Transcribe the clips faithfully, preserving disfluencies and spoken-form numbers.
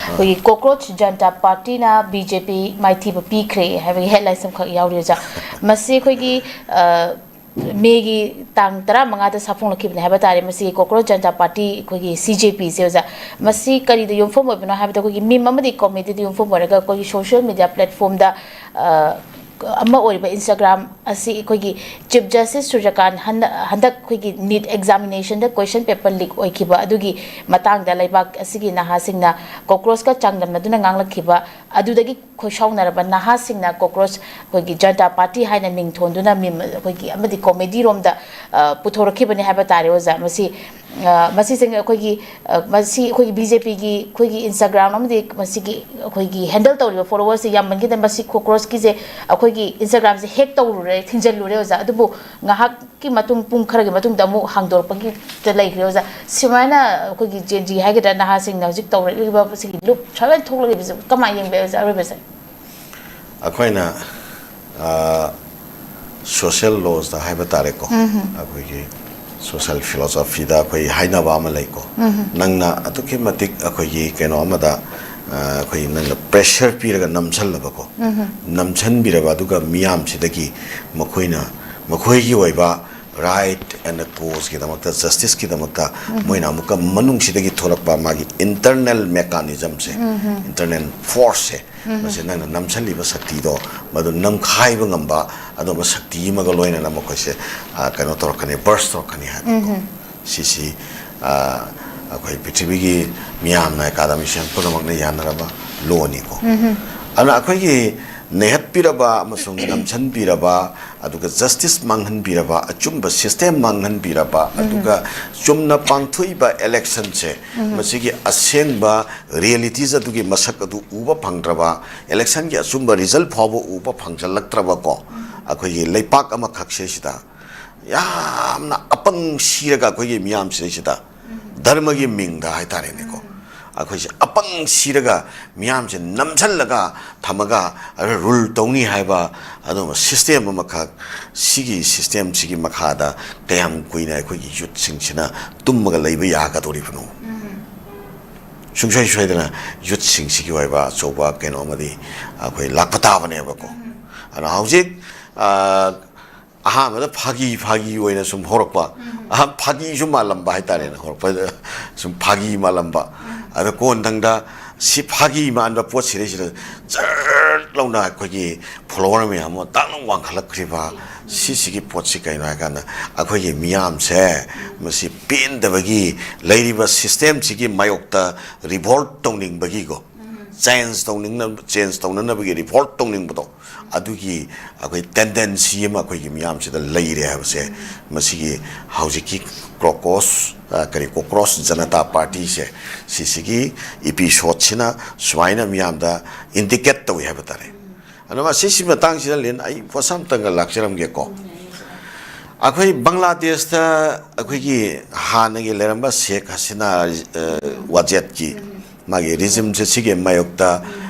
ꯑꯩꯈꯣꯏꯒꯤ cockroach Janata ꯄꯥꯔꯇꯤꯅ B J ꯄꯤ ꯃꯥꯏꯊꯤꯕ ꯄꯤꯈ꯭ꯔꯦ ꯍꯥꯏꯕꯒꯤ ꯍꯦꯗꯂꯥꯏꯟꯁ ꯑꯃꯈꯛ ꯌꯥꯎꯔꯤ ꯑꯣꯖꯥ꯫ ꯃꯁꯤ ꯑꯩꯈꯣꯏꯒꯤ, ꯑ, ꯃꯦꯒꯤ ꯇꯥꯡ ꯇꯔꯥꯃꯉꯥꯗ ꯁꯥꯐꯣꯡꯂꯛꯈꯤꯕꯅꯦ ꯍꯥꯏꯕ ꯇꯥꯔꯦ꯫ ꯃꯁꯤ ꯀꯣꯀ꯭ꯔꯣꯆ ꯖꯅꯇꯥ ꯄꯥꯔꯇꯤ, ꯑꯩꯈꯣꯏꯒꯤ ꯁꯤ ꯖꯦ ꯄꯤꯁꯦ ꯑꯣꯖꯥ꯫ ꯃꯁꯤ ꯀꯔꯤꯗ ꯌꯨꯝꯐꯝ ꯑꯣꯏꯕꯅꯣ ꯍꯥꯏꯕꯗ, ꯑꯩꯈꯣꯏꯒꯤ ꯃꯤꯝ ꯑꯃꯗꯤ ꯀꯣꯃꯦꯗꯤꯗ ꯌꯨꯝꯐꯝ ꯑꯣꯏꯔꯒ ꯑꯩꯈꯣꯏꯒꯤ ꯁꯣꯁꯤꯌꯦꯜ ꯃꯦꯗꯤꯌꯥ ꯄ꯭ꯂꯦꯠꯐꯣꯝꯗ, ꯑ, ꯑꯃ ꯑꯣꯏꯔꯤꯕ Instagram ꯑꯁꯤ ꯑꯩꯈꯣꯏꯒꯤ ꯆꯤꯐ ꯖꯁꯇꯤꯁ ꯁꯨꯔꯖꯀꯥꯟ ꯍꯟꯗꯛ, ꯍꯟꯗꯛ ꯑꯩꯈꯣꯏꯒꯤ ꯅꯤꯠ ꯑꯦꯛꯖꯥꯃꯤꯅꯦꯁꯟꯗ ꯀꯣꯏꯁꯟ ꯄꯦꯄꯔ ꯂꯤꯛ ꯑꯣꯏꯈꯤꯕ ꯑꯗꯨꯒꯤ ꯃꯇꯥꯡꯗ ꯂꯩꯕꯥꯛ ꯑꯁꯤꯒꯤ ꯅꯍꯥꯁꯤꯡꯅ ꯀꯣꯀ꯭ꯔꯣꯁꯀ ꯆꯥꯡꯗꯝꯅꯗꯨꯅ ꯉꯥꯡꯂꯛꯈꯤꯕ ꯑꯗꯨꯗꯒꯤ ꯈꯣꯏꯁꯥꯎꯅꯔꯕ ꯅꯍꯥꯁꯤꯡꯅ ꯀꯣꯀ꯭ꯔꯣꯁ ꯑꯩꯈꯣꯏꯒꯤ ꯖꯅꯇꯥ ꯄꯥꯔꯇꯤ ꯍꯥꯏꯅ ꯃꯤꯡ ꯊꯣꯟꯗꯨꯅ ꯃꯤꯝ ꯑꯩꯈꯣꯏꯒꯤ ꯑꯃꯗꯤ ꯀꯣꯃꯦꯗꯤ ꯔꯣꯝꯗ, ꯑ, ꯄꯨꯊꯣꯔꯛꯈꯤꯕꯅꯦ ꯍꯥꯏꯕ ꯇꯥꯔꯦ ꯑꯣꯖꯥ꯫ ꯃꯁꯤ, ꯑ, ꯃꯁꯤꯁꯤꯡ ꯑꯩꯈꯣꯏꯒꯤ, ꯑ, ꯃꯁꯤ ꯑꯩꯈꯣꯏꯒꯤ ꯕꯤ ꯖꯦ ꯄꯤꯒꯤ ꯑꯩꯈꯣꯏꯒꯤ Instagram ꯑꯃꯗꯤ ꯃꯁꯤꯒꯤ ꯑꯩꯈꯣꯏꯒꯤ ꯍꯦꯟꯗꯜ ꯇꯧꯔꯤꯕ ꯐꯣꯂꯣꯋꯔꯁꯁꯦ ꯌꯥꯝꯃꯟꯈꯤꯗꯅ ꯃꯁꯤ ꯀꯣꯀ꯭ꯔꯣꯁꯀꯤꯁꯦ ꯑꯩꯈꯣꯏꯒꯤ Instagramꯁꯦ ꯍꯦꯛ ꯇꯧꯔꯨꯔꯦ, ꯊꯤꯡꯖꯤꯜꯂꯨꯔꯦ ꯑꯣꯖꯥ꯫ ꯑꯗꯨꯕꯨ ꯉꯥꯏꯍꯥꯛꯀꯤ ꯃꯇꯨꯡ, ꯄꯨꯡ ꯈꯔꯒꯤ ꯃꯇꯨꯡꯗ ꯑꯃꯨꯛ ꯍꯥꯡꯗꯣꯔꯛꯄꯒꯤꯗ ꯂꯩꯈ꯭ꯔꯦ ꯑꯣꯖꯥ꯫ ꯁꯨꯃꯥꯏꯅ ꯑꯩꯈꯣꯏꯒꯤ Gen Z ꯍꯥꯏꯒꯗ꯭ꯔꯥ, ꯅꯍꯥꯁꯤꯡꯅ ꯍꯧꯖꯤꯛ ꯇꯧꯔꯛꯂꯤꯕ ꯁꯤꯒꯤ ꯂꯨꯞ ꯁꯨꯃꯥꯏꯅ ꯊꯣꯛꯂꯛꯂꯤꯕꯁꯦ ꯀꯃꯥꯏꯅ ꯌꯦꯡꯕ ꯌꯥꯏ ꯑꯣꯖꯥ, ꯑꯔꯣꯏꯕꯁꯦ? ꯑꯩꯈꯣꯏꯅ, ꯑ, ꯁꯣꯁꯤꯌꯦꯜ ꯂꯣꯁꯇ ꯍꯥꯏꯕ ꯇꯥꯔꯦꯀꯣ, ꯎꯝ꯫ ꯑꯩꯈꯣꯏꯒꯤ ꯁꯣꯁꯤꯌꯦꯜ ꯐꯤꯂꯣꯁꯣꯐꯤꯗ ꯑꯩꯈꯣꯏ ꯍꯥꯏꯅꯕ ꯑꯃ ꯂꯩꯀꯣ꯫ ꯎꯝ꯫ ꯅꯪꯅ ꯑꯗꯨꯛꯀꯤ ꯃꯇꯤꯛ ꯑꯩꯈꯣꯏꯒꯤ ꯀꯩꯅꯣ ꯑꯃꯗ, ꯑ, ꯑꯩꯈꯣꯏ ꯅꯪꯅ ꯄ꯭ꯔꯦꯁꯔ ꯄꯤꯔꯒ ꯅꯝꯁꯜꯂꯕꯀꯣ, ꯎꯝ꯫ ꯅꯝꯁꯟꯕꯤꯔꯕ, ꯑꯗꯨꯒ ꯃꯤꯌꯥꯝꯁꯤꯗꯒꯤ ꯃꯈꯣꯏꯅ ꯃꯈꯣꯏꯒꯤ ꯑꯣꯏꯕ right and cause ꯀꯤꯗꯃꯛꯇ, ꯖꯁꯇꯤꯁꯀꯤꯗꯃꯛꯇ ꯎꯝ꯫ ꯃꯣꯏꯅ ꯑꯃꯨꯛꯀ ꯃꯅꯨꯡꯁꯤꯗꯒꯤ ꯊꯣꯛꯂꯛꯄ ꯃꯥꯒꯤ ꯏꯟꯇꯔꯅꯦꯜ ꯃꯦꯀꯥꯅꯤꯖꯝꯁꯦ, ꯎꯝ꯫ ꯏꯟꯇꯔꯅꯦꯜ ꯐꯣꯔꯁꯁꯦ, ꯎꯝ꯫ ꯃꯁꯤ ꯅꯪꯅ ꯅꯝꯁꯤꯜꯂꯤꯕ ꯁꯛꯇꯤꯗꯣ ꯃꯗꯨ ꯅꯝꯈꯥꯏꯕ ꯉꯝꯕ ꯑꯗꯨꯝꯕ ꯁꯛꯇꯤ ꯑꯃꯒ ꯂꯣꯏꯅꯅ ꯃꯈꯣꯏꯁꯦ, ꯑ, ꯀꯩꯅꯣ ꯇꯧꯔꯛꯀꯅꯤ, ꯕꯔꯁ ꯇꯧꯔꯛꯀꯅꯤ ꯍꯥꯏꯕꯀꯣ꯫ ꯎꯝ꯫ ꯁꯤꯁꯤ, ꯑ, ꯑꯩꯈꯣꯏ ꯄ꯭ꯔꯤꯊꯤꯕꯤꯒꯤ ꯃꯤꯌꯥꯝꯅ, ꯑꯦꯀꯥꯗꯃꯤꯁꯤꯌꯥꯟ ꯄꯨꯝꯅꯃꯛꯅ ꯌꯥꯅꯔꯕ ꯂꯣꯅꯤꯀꯣ꯫ ꯎꯝ꯫ ꯑꯗꯨꯅ ꯑꯩꯈꯣꯏꯒꯤ ꯅꯩꯍꯠꯄꯤꯔꯕ ꯑꯃꯁꯨꯡ ꯅꯝꯁꯤꯟꯕꯤꯔꯕ, ꯑꯗꯨꯒ ꯖꯁꯇꯤꯁ ꯃꯥꯡꯍꯟꯕꯤꯔꯕ, ꯑꯆꯨꯝꯕ ꯁꯤꯁꯇꯦꯝ ꯃꯥꯡꯍꯟꯕꯤꯔꯕ, ꯎꯝ꯫ ꯑꯗꯨꯒ ꯆꯨꯝꯅ ꯄꯥꯡꯊꯣꯛꯏꯕ ꯏꯂꯦꯛꯁꯟꯁꯦ, ꯎꯝ꯫ ꯃꯁꯤꯒꯤ ꯑꯁꯦꯡꯕ ꯔꯤꯌꯦꯂꯤꯇꯤꯁ ꯑꯗꯨꯒꯤ ꯃꯁꯛ ꯑꯗꯨ ꯎꯕ ꯐꯪꯗ꯭ꯔꯕ, ꯏꯂꯦꯛꯁꯟꯒꯤ ꯑꯆꯨꯝꯕ ꯔꯤꯖꯜ ꯐꯥꯎꯕ ꯎꯕ ꯐꯪꯖꯜꯂꯛꯇ꯭ꯔꯕꯀꯣ, ꯎꯝ꯫ ꯑꯩꯈꯣꯏꯒꯤ ꯂꯩꯄꯥꯛ ꯑꯃꯈꯛꯁꯦ ꯁꯤꯗ ꯌꯥꯝꯅ ꯑꯄꯪ ꯁꯤꯔꯒ ꯑꯩꯈꯣꯏꯒꯤ ꯃꯤꯌꯥꯝꯁꯤꯗꯩꯁꯤꯗ ꯎꯝ꯫ ꯙꯔꯃꯒꯤ ꯃꯤꯡꯗ ꯍꯥꯏꯇꯥꯔꯦꯅꯦꯀꯣ, ꯎꯝ꯫ ꯑꯩꯈꯣꯏꯁꯦ ꯑꯄꯪ ꯁꯤꯔꯒ ꯃꯤꯌꯥꯝꯁꯦ ꯅꯝꯁꯤꯜꯂꯒ ꯊꯝꯃꯒ ꯔꯨꯜ ꯇꯧꯅꯤ ꯍꯥꯏꯕ ꯑꯗꯨꯝꯕ ꯁꯤꯁꯇꯦꯝ ꯑꯃꯈꯛ, ꯁꯤꯒꯤ ꯁꯤꯁꯇꯦꯝꯁꯤꯒꯤ ꯃꯈꯥꯗ ꯀꯌꯥꯝ ꯀꯨꯏꯅ ꯑꯩꯈꯣꯏꯒꯤ ꯌꯨꯠꯁꯤꯡꯁꯤꯅ ꯇꯨꯝꯃꯒ ꯂꯩꯕ ꯌꯥꯒꯗꯧꯔꯤꯕꯅꯣ? ꯎꯝ꯫ ꯁꯨꯡꯁꯣꯏ ꯁꯣꯏꯗꯅ ꯌꯨꯠꯁꯤꯡꯁꯤꯒꯤ ꯑꯣꯏꯕ ꯑꯆꯧꯕ ꯀꯩꯅꯣ ꯑꯃꯗꯤ ꯑꯩꯈꯣꯏ ꯂꯥꯛꯄ ꯇꯥꯕꯅꯦꯕꯀꯣ꯫ ꯑꯗꯣ ꯍꯧꯖꯤꯛ, ꯑ, ꯑꯍꯥꯟꯕꯗ ꯐꯥꯒꯤ ꯐꯥꯒꯤ ꯑꯣꯏꯅ ꯁꯨꯝ ꯍꯧꯔꯛꯄ, ꯑꯍꯥꯟ ꯐꯥꯒꯤꯁꯨ ꯃꯥꯜꯂꯝꯕ ꯍꯥꯏꯇꯥꯔꯦꯅꯦ, ꯍꯧꯔꯛꯄꯗ ꯁꯨꯝ ꯐꯥꯒꯤ ꯃꯥꯜꯂꯝꯕ꯫ ꯑꯗꯣ ꯀꯣꯟꯊꯪꯗ ꯁꯤ ꯐꯥꯒꯤ ꯃꯥꯟꯕ ꯄꯣꯠꯁꯤꯗꯩꯁꯤꯗ ꯖꯔ ꯂꯥꯎꯅ ꯑꯩꯈꯣꯏꯒꯤ ꯐꯣꯂꯣꯋꯔ ꯃꯌꯥꯝ ꯑꯃ ꯇꯥꯛ ꯂꯥꯎ ꯋꯥꯡꯈꯠꯂꯛꯈ꯭ꯔꯤꯕ꯫ ꯁꯤꯁꯤꯒꯤ ꯄꯣꯠꯁꯤ ꯀꯩꯅꯣ ꯍꯥꯏꯀꯥꯟꯗ, ꯑꯩꯈꯣꯏꯒꯤ ꯃꯤꯌꯥꯝꯁꯦ ꯃꯁꯤ ꯄꯦꯟꯗꯕꯒꯤ, ꯂꯩꯔꯤꯕ ꯁꯤꯁꯇꯦꯝꯁꯤꯒꯤ ꯃꯥꯌꯣꯛꯇ ꯔꯤꯚꯣꯜꯠ ꯇꯧꯅꯤꯡꯕꯒꯤꯀꯣ, ꯆꯦꯟꯖ ꯇꯧꯅꯤꯡꯅ ꯆꯦꯟꯖ ꯇꯧꯅꯅꯕꯒꯤ ꯔꯤꯚꯣꯜꯠ ꯇꯧꯅꯤꯡꯕꯗꯣ, ꯑꯗꯨꯒꯤ ꯑꯩꯈꯣꯏ ꯇꯦꯟꯗꯦꯟꯁꯤ ꯑꯃ ꯑꯩꯈꯣꯏꯒꯤ ꯃꯤꯌꯥꯝꯁꯤꯗ ꯂꯩꯔꯦ ꯍꯥꯏꯕꯁꯦ ꯃꯁꯤꯒꯤ ꯍꯧꯖꯤꯛꯀꯤ ꯀ꯭ꯔꯣꯀꯣꯁ, ꯑ, ꯀꯔꯤ, ꯀꯣꯀ꯭ꯔꯣꯁ ꯖꯅꯇꯥ ꯄꯥꯔꯇꯤꯁꯦ, ꯁꯤꯁꯤꯒꯤ ꯏꯄꯤꯁꯣꯠꯁꯤꯅ ꯁꯨꯃꯥꯏꯅ ꯃꯤꯌꯥꯝꯗ ꯏꯟꯗꯤꯀꯦꯠ ꯇꯧꯏ ꯍꯥꯏꯕ ꯇꯥꯔꯦ꯫ ꯑꯗꯨꯅ ꯃꯁꯤꯁꯤ ꯃꯇꯥꯡꯁꯤꯗ, ꯂꯤꯟ, ꯑꯩ ꯄꯣꯠꯁꯥ ꯑꯃꯇꯪꯒ ꯂꯥꯛꯆꯔꯝꯒꯦꯀꯣ꯫ ꯑꯩꯈꯣꯏ ꯕꯪꯒ꯭ꯂꯥꯗꯦꯁꯇ ꯑꯩꯈꯣꯏꯒꯤ ꯍꯥꯟꯅꯒꯤ ꯂꯩꯔꯝꯕ ꯁꯦꯈ ꯍꯁꯤꯅꯥ, ꯑ, ꯋꯥꯖꯦꯠꯀꯤ ꯃꯥꯒꯤ ꯔꯤꯖꯤꯝꯁꯦ, ꯁꯤꯒꯤ ꯃꯥꯌꯣꯛꯇ,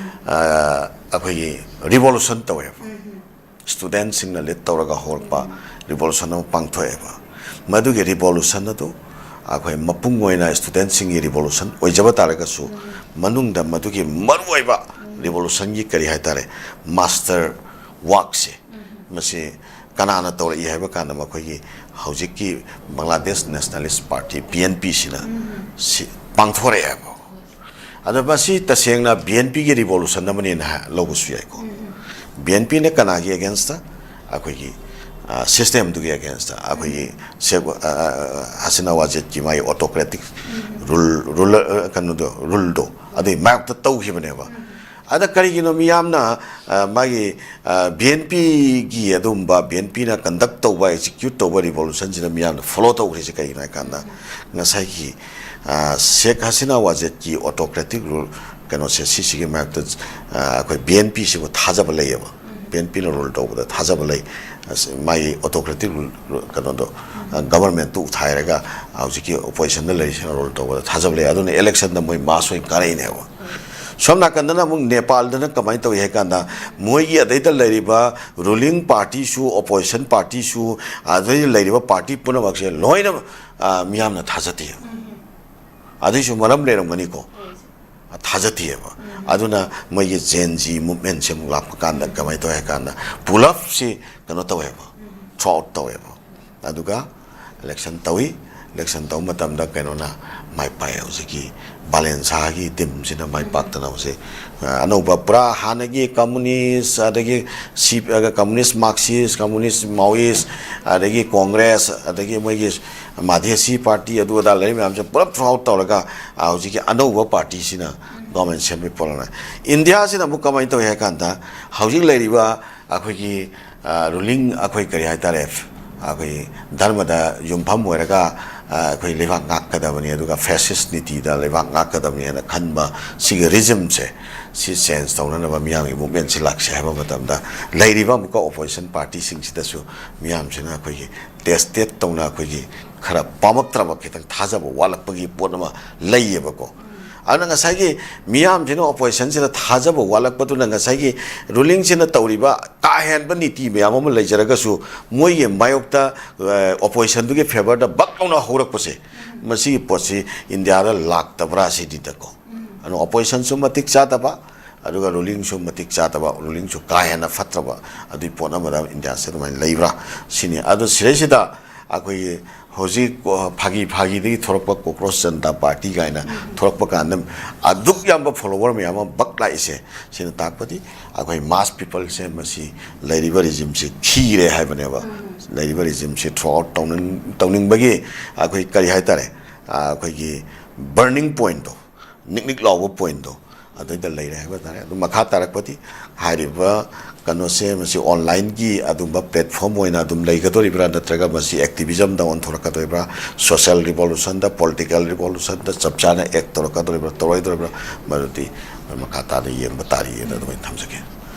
ꯑ, ꯑꯩꯈꯣꯏꯒꯤ ꯔꯤꯚꯣꯂꯨꯁꯟ ꯇꯧꯋꯦꯕ꯫ ꯁ꯭ꯇꯨꯗꯦꯟꯁꯤꯡꯅ ꯂꯤꯗ ꯇꯧꯔꯒ ꯍꯧꯔꯛꯄ ꯔꯤꯚꯣꯂꯨꯁꯟ ꯑꯃ ꯄꯥꯡꯊꯣꯛꯑꯦꯕ꯫ ꯃꯗꯨꯒꯤ ꯔꯤꯚꯣꯂꯨꯁꯟ ꯑꯗꯨ ꯑꯩꯈꯣꯏ ꯃꯄꯨꯡ ꯑꯣꯏꯅ ꯁ꯭ꯇꯨꯗꯦꯟꯁꯤꯡꯒꯤ ꯔꯤꯚꯣꯂꯨꯁꯟ ꯑꯣꯏꯖꯕ ꯇꯥꯔꯒꯁꯨ, ꯃꯅꯨꯡꯗ ꯃꯗꯨꯒꯤ ꯃꯔꯨꯑꯣꯏꯕ ꯔꯤꯚꯣꯂꯨꯁꯟꯒꯤ, ꯀꯔꯤ ꯍꯥꯏꯇꯥꯔꯦ, ꯃꯥꯁꯇꯔ ꯋꯥꯛꯁꯦ, ꯃꯁꯤ ꯀꯅꯥꯅ ꯇꯧꯔꯛꯏ ꯍꯥꯏꯕ ꯀꯥꯟꯗ, ꯃꯈꯣꯏꯒꯤ ꯍꯧꯖꯤꯛꯀꯤ Bangladesh nationalist party, B N P, ꯁꯤꯅ ꯁꯤ ꯄꯥꯡꯊꯣꯔꯛꯑꯦꯕ꯫ ꯑꯗꯣ ꯃꯁꯤ ꯇꯁꯦꯡꯅ ꯕꯤ ꯑꯦꯟ ꯄꯤꯒꯤ ꯔꯤꯚꯣꯂꯨꯁꯟ ꯑꯃꯅꯦꯅ ꯍꯥ-, ꯂꯧꯕꯁꯨ ꯌꯥꯏꯀꯣ꯫ ꯕꯤ ꯑꯦꯟ ꯄꯤꯅ ꯀꯅꯥꯒꯤ ꯑꯦꯒꯦꯟꯁꯇ? ꯑꯩꯈꯣꯏꯒꯤ, ꯑ, ꯁꯤꯁꯇꯦꯝꯗꯨꯒꯤ ꯑꯦꯒꯦꯟꯁꯇ, ꯑꯩꯈꯣꯏꯒꯤ ꯁꯦ-, ꯑ, ꯑ, ꯍꯁꯤꯅꯥ ꯋꯥꯖꯦꯠꯀꯤ ꯃꯥꯒꯤ ꯑꯣꯇꯣꯀ꯭ꯔꯦꯇꯤꯛ ꯔꯨꯜ, ꯔꯨꯂꯔ, ꯑ, ꯀꯩꯅꯣꯗꯣ, ꯔꯨꯜꯗꯣ, ꯑꯗꯨꯒꯤ ꯃꯥꯌꯣꯛꯇ ꯇꯧꯈꯤꯕꯅꯦꯕ꯫ ꯑꯗ ꯀꯔꯤꯒꯤꯅꯣ ꯃꯤꯌꯥꯝꯅ, ꯑ, ꯃꯥꯒꯤ, ꯑ, ꯕꯤ ꯑꯦꯟ ꯄꯤꯒꯤ ꯑꯗꯨꯒꯨꯝꯕ, ꯕꯤ ꯑꯦꯟ ꯄꯤꯅ ꯀꯟꯗꯛ ꯇꯧꯕ, ꯑꯦꯛꯖꯤꯀ꯭ꯌꯨꯠ ꯇꯧꯕ ꯔꯤꯚꯣꯂꯨꯁꯟꯁꯤꯗ ꯃꯤꯌꯥꯝꯅ ꯐꯣꯂꯣ ꯇꯧꯈ꯭ꯔꯤꯁꯦ ꯀꯩꯒꯤꯅꯣ ꯍꯥꯏ ꯀꯥꯟꯗ, ꯉꯁꯥꯏꯒꯤ, ꯑ, ꯁꯦꯈ ꯍꯁꯤꯅꯥ ꯋꯥꯖꯦꯠꯀꯤ ꯑꯣꯇꯣꯀ꯭ꯔꯦꯇꯤꯛ ꯔꯨꯜ ꯀꯩꯅꯣꯁꯦ, ꯁꯤꯁꯤꯒꯤ ꯃꯥꯌꯣꯛꯇ, ꯑ, ꯑꯩꯈꯣꯏ ꯕꯤ ꯑꯦꯟ ꯄꯤꯁꯤꯕꯨ ꯊꯥꯖꯕ ꯂꯩꯌꯦꯕ꯫ ꯕꯤ ꯑꯦꯟ ꯄꯤꯅ ꯔꯨꯜ ꯇꯧꯕꯗ ꯊꯥꯖꯕ ꯂꯩ꯫ ꯑꯁ, ꯃꯥꯒꯤ ꯑꯣꯇꯣꯀ꯭ꯔꯦꯇꯤꯛ ꯔꯨꯜ, ꯔꯨꯜ, ꯀꯩꯅꯣꯗꯣ, ꯑ, ꯒꯚꯔꯟꯃꯦꯟꯠꯇꯨ ꯎꯊꯥꯏꯔꯒ ꯍꯧꯖꯤꯛꯀꯤ ꯑꯣꯄꯣꯖꯤꯁꯟꯗ ꯂꯩꯔꯤꯁꯤꯅ ꯔꯨꯜ ꯇꯧꯕꯗ ꯊꯥꯖꯕ ꯂꯩ꯫ ꯑꯗꯨꯅ ꯏꯂꯦꯛꯁꯟꯗ ꯃꯣꯏ ꯃꯥꯁ ꯑꯣꯏꯅ ꯀꯥꯔꯛꯏꯅꯦꯕ꯫ ꯁꯣꯝ ꯅꯥꯀꯟꯗꯅ ꯑꯃꯨꯛ ꯅꯦꯄꯥꯜꯗꯅ ꯀꯃꯥꯏꯅ ꯇꯧꯏ ꯍꯥꯏ ꯀꯥꯟꯗ, ꯃꯣꯏꯒꯤ ꯑꯗꯩꯗ ꯂꯩꯔꯤꯕ ꯔꯨꯂꯤꯡ ꯄꯥꯔꯇꯤꯁꯨ, ꯑꯣꯄꯣꯖꯤꯁꯟ ꯄꯥꯔꯇꯤꯁꯨ, ꯑꯗꯩꯗ ꯂꯩꯔꯤꯕ ꯄꯥꯔꯇꯤ ꯄꯨꯝꯅꯃꯛꯁꯦ ꯂꯣꯏꯅ, ꯑ, ꯃꯤꯌꯥꯝꯅ ꯊꯥꯖꯗꯦ꯫ ꯑꯗꯨꯏꯁꯨ ꯃꯔꯝ ꯂꯩꯔꯝꯒꯅꯤꯀꯣ꯫ ꯊꯥꯖꯗꯦꯕ꯫ ꯑꯗꯨꯅ ꯃꯣꯏꯒꯤ Gen Z movementꯁꯦ ꯑꯃꯨꯛ ꯂꯥꯛꯄ ꯀꯥꯟꯗ ꯀꯃꯥꯏꯅ ꯇꯧꯋꯦ ꯍꯥꯏ ꯀꯥꯟꯗ, ꯄꯨꯂꯞꯁꯤ ꯀꯩꯅꯣ ꯇꯧꯋꯦꯕ, throw out ꯇꯧꯋꯦꯕ꯫ ꯑꯗꯨꯒ election ꯇꯧꯏ꯫ Election ꯇꯧꯕ ꯃꯇꯝꯗ ꯀꯩꯅꯣꯅ ꯃꯥꯏ ꯄꯥꯛꯑꯦ, ꯍꯧꯖꯤꯛꯀꯤ ꯕꯥꯂꯦꯟꯁꯥꯒꯤ teamꯁꯤꯅ ꯃꯥꯏ ꯄꯥꯛꯇꯅ ꯍꯧꯖꯤꯛ, ꯑ, ꯑꯅꯧꯕ, ꯄꯨꯔꯥ ꯍꯥꯟꯅꯒꯤ communist, ꯑꯗꯒꯤ ꯁꯤ, ꯑ, communist Marxist, communist Maoist, ꯑꯗꯒꯤ Congress, ꯑꯗꯒꯤ ꯃꯣꯏꯒꯤ ꯃꯥꯙꯦꯁꯤ party, ꯑꯗꯨ ꯑꯗꯥ ꯂꯩꯔꯤ ꯃꯌꯥꯝꯁꯦ ꯄꯨꯂꯞ throw out ꯇꯧꯔꯒ, ꯑ, ꯍꯧꯖꯤꯛꯀꯤ ꯑꯅꯧꯕ partyꯁꯤꯅ government ꯁꯦꯝꯕꯒꯤ ꯄꯣꯠ ꯑꯃ꯫ ꯏꯟꯗꯤꯌꯥꯁꯤꯅ ꯑꯃꯨꯛ ꯀꯃꯥꯏꯅ ꯇꯧꯏ ꯍꯥꯏ ꯀꯥꯟꯗ, ꯍꯧꯖꯤꯛ ꯂꯩꯔꯤꯕ ꯑꯩꯈꯣꯏꯒꯤ, ꯑ, ruling, ꯑꯩꯈꯣꯏ ꯀꯔꯤ ꯍꯥꯏꯇꯥꯔꯦ, ꯑꯩꯈꯣꯏ ꯙꯔꯃꯗ ꯌꯨꯝꯐꯝ ꯑꯣꯏꯔꯒ, ꯑ, ꯑꯩꯈꯣꯏ ꯂꯩꯕꯥꯛ ꯉꯥꯛꯀꯗꯕꯅꯤ, ꯑꯗꯨꯒ fascist ꯅꯤꯇꯤꯗ ꯂꯩꯕꯥꯛ ꯉꯥꯛꯀꯗꯕꯅꯤ ꯍꯥꯏꯅ ꯈꯟꯕ ꯁꯤꯒꯤ regimeꯁꯦ, ꯁꯤ change ꯇꯧꯅꯅꯕ ꯃꯤꯌꯥꯝꯒꯤ movementꯁꯤ ꯂꯥꯛꯁꯦ ꯍꯥꯏꯕ ꯃꯇꯝꯗ, ꯂꯩꯔꯤꯕ ꯑꯃꯨꯛꯀ opposition partyꯁꯤꯡꯁꯤꯗꯁꯨ ꯃꯤꯌꯥꯝꯁꯤꯅ ꯑꯩꯈꯣꯏꯒꯤ tested ꯇꯧꯅ, ꯑꯩꯈꯣꯏꯒꯤ ꯈꯔ ꯄꯥꯝꯃꯛꯇ꯭ꯔꯕ, ꯈꯤꯇꯪ ꯊꯥꯖꯕ ꯋꯥꯠꯂꯛꯄꯒꯤ ꯄꯣꯠ ꯑꯃ ꯂꯩꯌꯦꯕꯀꯣ꯫ ꯑꯗꯨꯅ ꯉꯁꯥꯏꯒꯤ ꯃꯤꯌꯥꯝꯁꯤꯅ oppositionꯁꯤꯗ ꯊꯥꯖꯕ ꯋꯥꯠꯂꯛꯄꯗꯨꯅ ꯉꯁꯥꯏꯒꯤ rulingꯁꯤꯅ ꯇꯧꯔꯤꯕ ꯀꯥ ꯍꯦꯟꯕ ꯅꯤꯇꯤ ꯃꯌꯥꯝ ꯑꯃ ꯂꯩꯖꯔꯒꯁꯨ, ꯃꯣꯏꯒꯤ ꯃꯥꯌꯣꯛꯇ, ꯑ, oppositionꯗꯨꯒꯤ favourꯗ ꯕꯛ ꯂꯥꯎꯅ ꯍꯧꯔꯛꯄꯁꯦ, ꯃꯁꯤꯒꯤ ꯄꯣꯠꯁꯤ ꯏꯟꯗꯤꯌꯥꯗ ꯂꯥꯛꯇꯕ꯭ꯔꯥ ꯁꯤꯅꯤꯗꯀꯣ꯫ ꯑꯗꯨꯅ oppositionꯁꯨ ꯃꯇꯤꯛ ꯆꯥꯗꯕ, ꯑꯗꯨꯒ rulingꯁꯨ ꯃꯇꯤꯛ ꯆꯥꯗꯕ, rulingꯁꯨ ꯀꯥ ꯍꯦꯟꯅ ꯐꯠꯇ꯭ꯔꯕ, ꯑꯗꯨꯒꯤ ꯄꯣꯠ ꯑꯃꯗ ꯏꯟꯗꯤꯌꯥꯁꯦ ꯑꯗꯨꯃꯥꯏꯅ ꯂꯩꯕ꯭ꯔꯥ ꯁꯤꯅꯤ꯫ ꯑꯗꯣ ꯁꯤꯗꯩꯁꯤꯗ ꯑꯩꯈꯣꯏꯒꯤ ꯍꯧꯖꯤꯛ, ꯑ, ꯐꯥꯒꯤ ꯐꯥꯒꯤꯗꯒꯤ ꯊꯣꯔꯛꯄ Cocroche Janata Party ꯀꯥꯏꯅ ꯊꯣꯔꯛꯄ ꯀꯥꯟꯗ, ꯑꯗꯨꯛ ꯌꯥꯝꯕ follower ꯃꯌꯥꯝ ꯑꯃ ꯕꯛ ꯂꯥꯛꯏꯁꯦ, ꯁꯤꯅ ꯇꯥꯛꯄꯗꯤ ꯑꯩꯈꯣꯏ mass peopleꯁꯦ ꯃꯁꯤ ꯂꯩꯔꯤꯕ regimeꯁꯦ ꯈꯤꯔꯦ ꯍꯥꯏꯕꯅꯦꯕ꯫ ꯂꯩꯔꯤꯕ regimeꯁꯦ throw out ꯇꯧꯅꯤꯡ-, ꯇꯧꯅꯤꯡꯕꯒꯤ ꯑꯩꯈꯣꯏ ꯀꯔꯤ ꯍꯥꯏꯇꯥꯔꯦ, ꯑ, ꯑꯩꯈꯣꯏꯒꯤ burning pointꯇꯣ, ꯅꯤꯛ ꯅꯤꯛ ꯂꯥꯎꯕ pointꯇꯣ ꯑꯗꯩꯗ ꯂꯩꯔꯦ ꯍꯥꯏꯕ ꯇꯥꯔꯦ꯫ ꯑꯗꯨ ꯃꯈꯥ ꯇꯥꯔꯛꯄꯗꯤ ꯍꯥꯏꯔꯤꯕ ꯀꯩꯅꯣꯁꯦ, ꯃꯁꯤ onlineꯒꯤ ꯑꯗꯨꯝꯕ platform ꯑꯣꯏꯅ ꯑꯗꯨꯝ ꯂꯩꯒꯗꯣꯔꯤꯕ꯭ꯔꯥ, ꯅꯠꯇ꯭ꯔꯒ ꯃꯁꯤ activismꯗ ꯑꯣꯟꯊꯣꯔꯛꯀꯗꯣꯔꯤꯕ꯭ꯔꯥ, social revolutionꯗ, political revolutionꯗ ꯆꯞ ꯆꯥꯅ act ꯇꯧꯔꯛꯀꯗꯣꯔꯤꯕ꯭ꯔꯥ, ꯇꯧꯔꯣꯏꯗꯣꯔꯤꯕ꯭ꯔꯥ, ꯃꯗꯨꯗꯤ ꯃꯈꯥ ꯇꯥꯅ ꯌꯦꯡꯕ ꯇꯥꯔꯤꯑꯅ ꯑꯗꯨꯃꯥꯏꯅ ꯊꯝꯖꯒꯦ꯫